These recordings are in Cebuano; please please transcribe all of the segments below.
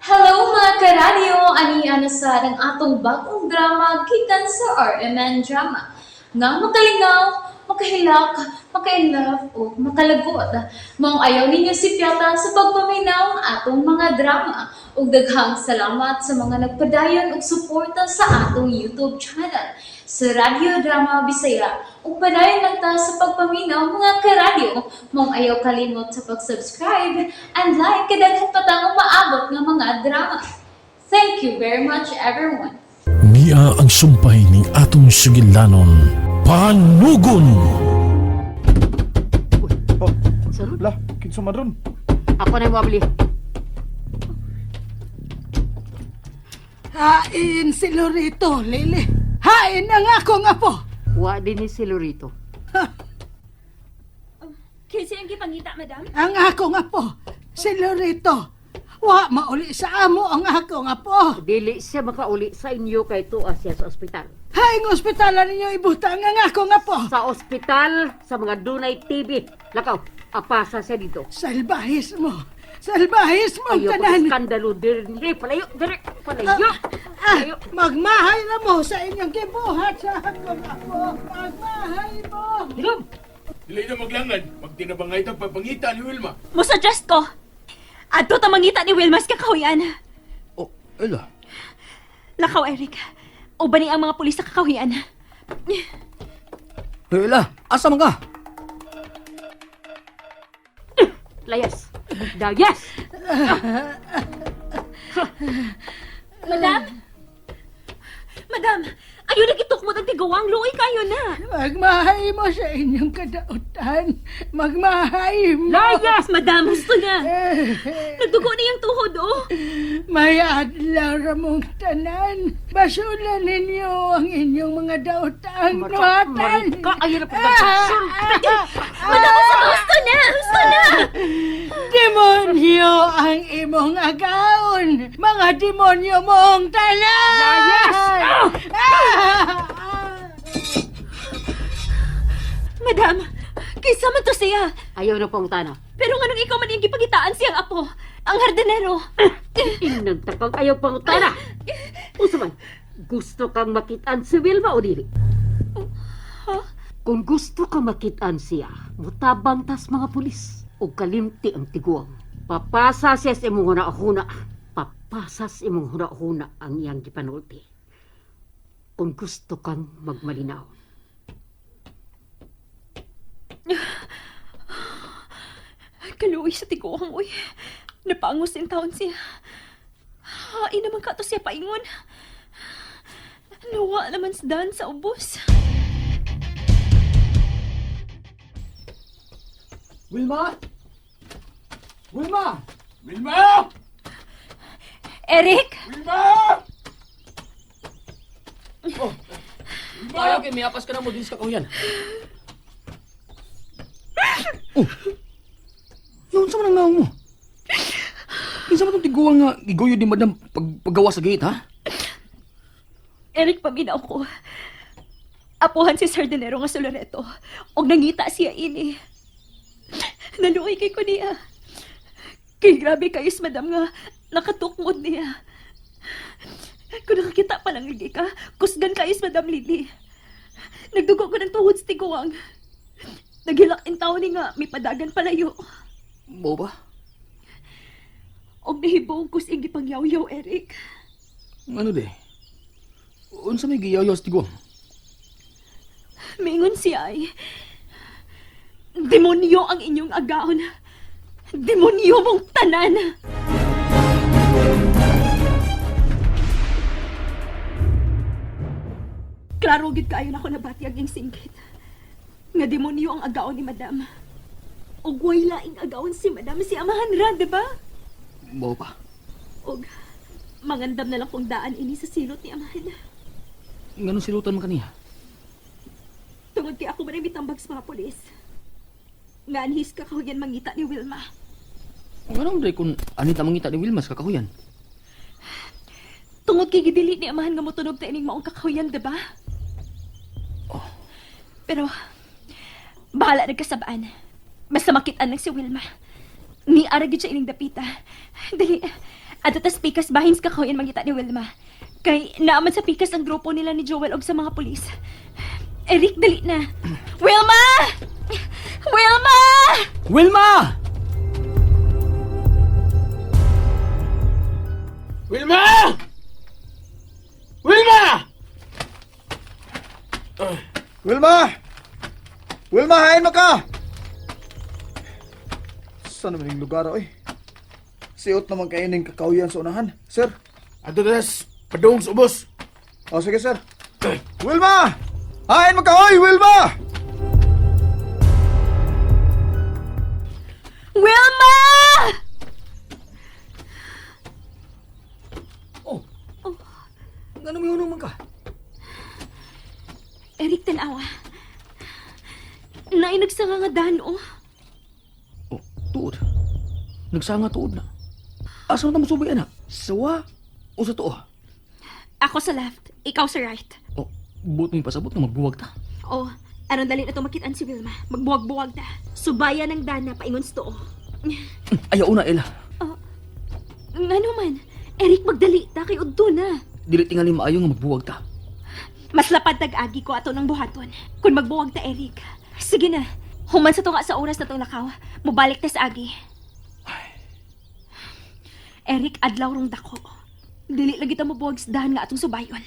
Hello mga karadyo! Ani na sa ang atong bagong drama gikan sa RMN Drama. Nga makalingaw, makahilak, makainlove o makalagot. Maong ayaw ninyo si Piata sa pagpaminaw ang atong mga drama. Ug daghang salamat sa mga nagpadayon og suporta sa atong YouTube channel sa Radyo Drama Bisaya. Ug padayon lang ta sa pagpaminaw mga karadyo. Maong ayaw kalimot sa pag-subscribe and like kay daghan pa tang umaabot nga mga drama. Thank you very much, everyone. Niya ang sumpay ning atong sugilanon. Panugon! Oh, Sunod. lah, kinsa man ron? Ako na yung mabili. Hain si Lorito, Lili. Hain ang akong apo. Wa din ni si Lorito. Kinsa ang gipangita, madam? Ang akong apo, si Lorito. Wa mauli sa amo ang akong apo. Dili siya makauli sa inyo kay tuwa siya sa ospital. Haing ospitalan ninyo ibutang ang akong apo. Sa ospital, sa mga dunay TV. Lakaw, apasa siya dito. Salbahis mo. Salbahis mo ang Ayaw ko tanan. iskandalo diri. Palayo, diri, palayo. Ah, Palayo. magmahay na mo sa inyong gibuhat sa akong apo. Magmahay mo. Hilom! Dili na maglangad, magtinabangay tag pagpangita ni Wilma. Mo suggest ko. Adto ta mangita ni Wilma sa kakahuyan. Oh, Ella. Lakaw, Eric. Uban ni ang mga pulis sa kakahuyan. Hey, Ella, asa man ka? Layas. Dayas! Madam? Madam, ayo na gitukmot ang tigawang luoy kayo na. Magmahay mo sa inyong kadautan. Magmahay mo. Layas! Madam, gusto na. Nagdugo na iyang tuhod, oh. May adlaw ra mong tanan. Basulan ninyo ang inyong mga daotang nuhatan. Marika, ayaw na pagkakasulti. Madam, gusto na. Gusto na. Demonyo ang imong agaon. Mga demonyo mong tanan. Layas! Ah! Madam, kinsa man to siya. Ayaw na pong tana. Pero nganong ikaw man iyang gipagitaan siyang apo, ang hardinero. Inang takang ayaw pang tana. Unsa man, gusto kang makitaan si Wilma o dili? Kung gusto kang makitaan siya, mutabang tas mga pulis o kalimti ang tiguang. Papasa siya sa imong huna-huna. Papasa sa imong huna-huna ang iyang gipanulti. Kung gusto kang magmalinaw. Kaluoy sa tiguang, uy. Napangos in taon siya. Hain naman ka to siya paingon. Nawa naman sa dan sa ubos. Wilma? Wilma! Wilma! Eric! Wilma! Oh. Ayaw kay miapas ka na mo din sa kakahuyan. Oh. Yun sa man ang naong mo? Kinsa man tong tiguang nga gigoyo ni madam pag paggawa sa gate, ha? Eric, paminaw ko. Apuhan si Sardinero nga sa Loreto. Og nangita siya ini. Naluoy kay ko niya. Kay grabe kayo, madam nga nakatukmod niya. Kung nakakita pa lang lagi ka, kusgan kayo, Madam Lily. Nagdugo ko ng tuhod sa tiguang. Naghilak in tao ni nga, may padagan palayo. Mo ba? Og nahibong kus ing gipangyaw-yaw, Eric. Ano de? Unsa may giyaw sa tiguang? Mingon siya ay, demonyo ang inyong agaon. Demonyo mong tanan. Klaro gid kaayo na ako nabati ang iyang singgit. Nga demonyo ang agaon ni Madam. Og way laing agaon si Madam si Amahan ra, di ba? Mo ba? Og mangandam na lang kong daan ini sa silot ni Amahan. Nganong silutan man kaniya? Tungod kay ako man ay mitambag sa mga pulis. Nga anhis ka kahuyan mangita ni Wilma. Nganong day kung anita mangita ni Wilma sa kakahuyan? Tungod kay gidili ni amahan nga motunog ta ining maong kakahuyan, diba? Pero bahala nagkasabaan. Basta makitaan lang si Wilma. Ni ara gid siya ining dapita. Dali. Adto tas pikas bahin sa kakahuyan mangita ni Wilma. Kay naaman sa pikas ang grupo nila ni Joel og sa mga pulis. Eric, dali na. Wilma! Wilma! Wilma! Wilma! Wilma! Wilma! Wilma, hain mo ka! Saan naman yung lugar, oy? Siot naman kayo ng kakauyan sa unahan, sir. Ato tas, padung sa ubos. O, sige, sir. Wilma! Hain mo ka, oy! Wilma! Wilma! Oh. Ano may hunong man ka? Eric, tanawa. Nainagsanga nga dan, oh. Oh, tuod. Nagsanga tuod na. Asa na musubay ana? Sawa o sa tuo? Ako sa left, ikaw sa right. Oh, buot mo yung pasabot nga magbuwag ta. Oh, aron dali na to makitaan si Wilma. Magbuwag-buwag ta. Subayan ng dana paingon sa tuo. Ayaw na, Ella. Ngano man, Eric, magdali ta kay udto na. Dili tingali maayo nga magbuwag ta. Mas lapad tag-agi ko ato ng buhaton. Kung magbuwag ta, Eric. Sige na. Human sa tunga sa oras na tong lakaw. Mubalik ta sa agi. Eric, adlaw rong dako. Dili lagi ta mobuwag sa dahan nga atong subayon.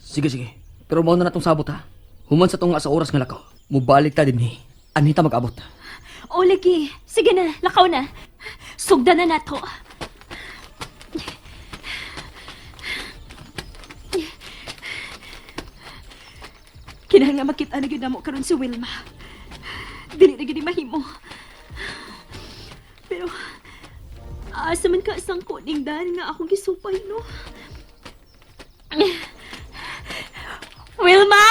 Sige, sige. Pero mao na natong sabot ha. Human sa tunga sa oras nga lakaw. Mubalik ta dinhi. Anita mag-abot. O lagi, sige na, lakaw na. Sugdan na nato. Kinahanglan makita na gyud namo karon si Wilma. Dili na gyud ni mahimo. Pero asa man ka isang kuning daan nga akong gisupay no. Wilma!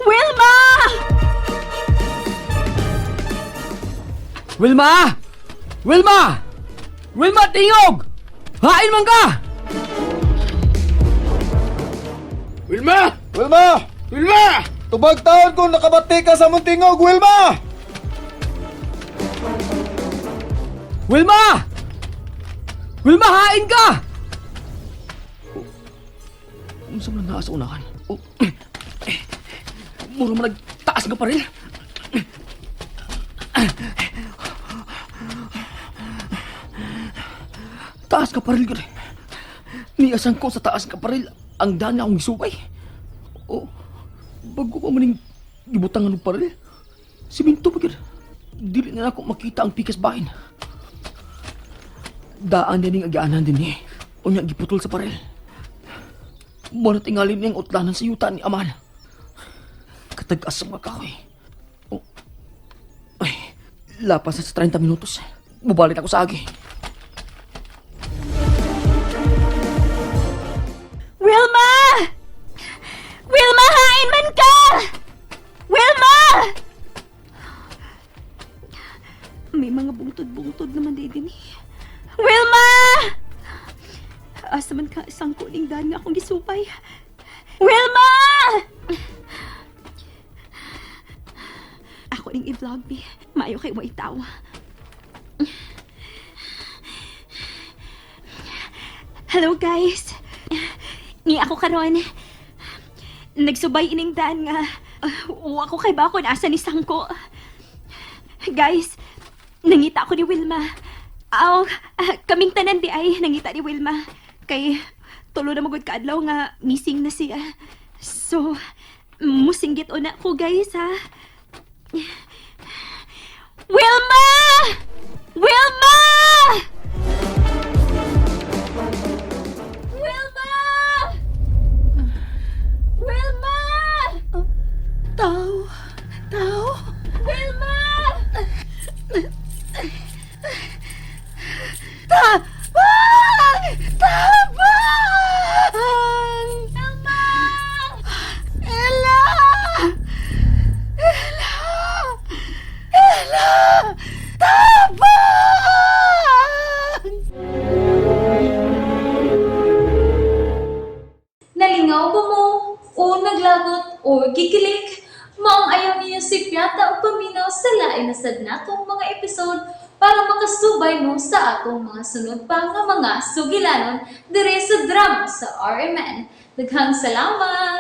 Wilma! Wilma! Wilma! Wilma, tingog! Hain man ka! Wilma! Wilma! Wilma! Tubag taon kung nakabati ka sa muntingog, Wilma! Wilma! Wilma, hain ka! Oh, unsa man naa sa unahan? Oh, mura man nagtaas nga paril. Taas ka paril gud. Niasan ko sa taas nga paril ang daan nga akong gisubay. Oh, bago pa man ning gibutangan og paril. Siminto pa gyud. Dili na nako makita ang pikas bahin. Daan din ning agianan din eh. Unya giputol sa parel. Mo na tingali niyang utlanan sa yuta ni Aman. Katag-as ang mga kahoy. Oh. Ay, lapas na sa 30 minutos. Bubalik ako sa agi. Wilma! Wilma, hain man ka! Wilma! May mga bungtod-bungtod naman di din eh. Wilma! Asa man ka isang kuning daan nga akong gisupay. Wilma! Ako ning i-vlog, bi. Maayo kay mo itaw. Hello, guys. Ni ako karon. Nagsubay ining daan nga. Uwa ko kay bakon asa ni Sangko. Guys, nangita ako ni Wilma. Aw, kaming tanan di ay nangita ni Wilma. Kay tulo na magud kaadlaw nga missing na siya. So, musinggit una ko guys ha. Wilma! Wilma! Wilma! Wilma! Tao! Tao! Wilma! Tabang! Tabang! Wilma! Ella! Ella! Ella! Tabang! Nalingaw ba mo? O naglagot o gikilig? Maong ayaw niyo si Piata o paminaw sa lain na sad natong mga episode. para makasubay mo sa atong mga sunod pa nga mga sugilanon diri sa drama sa RMN. Daghang salamat!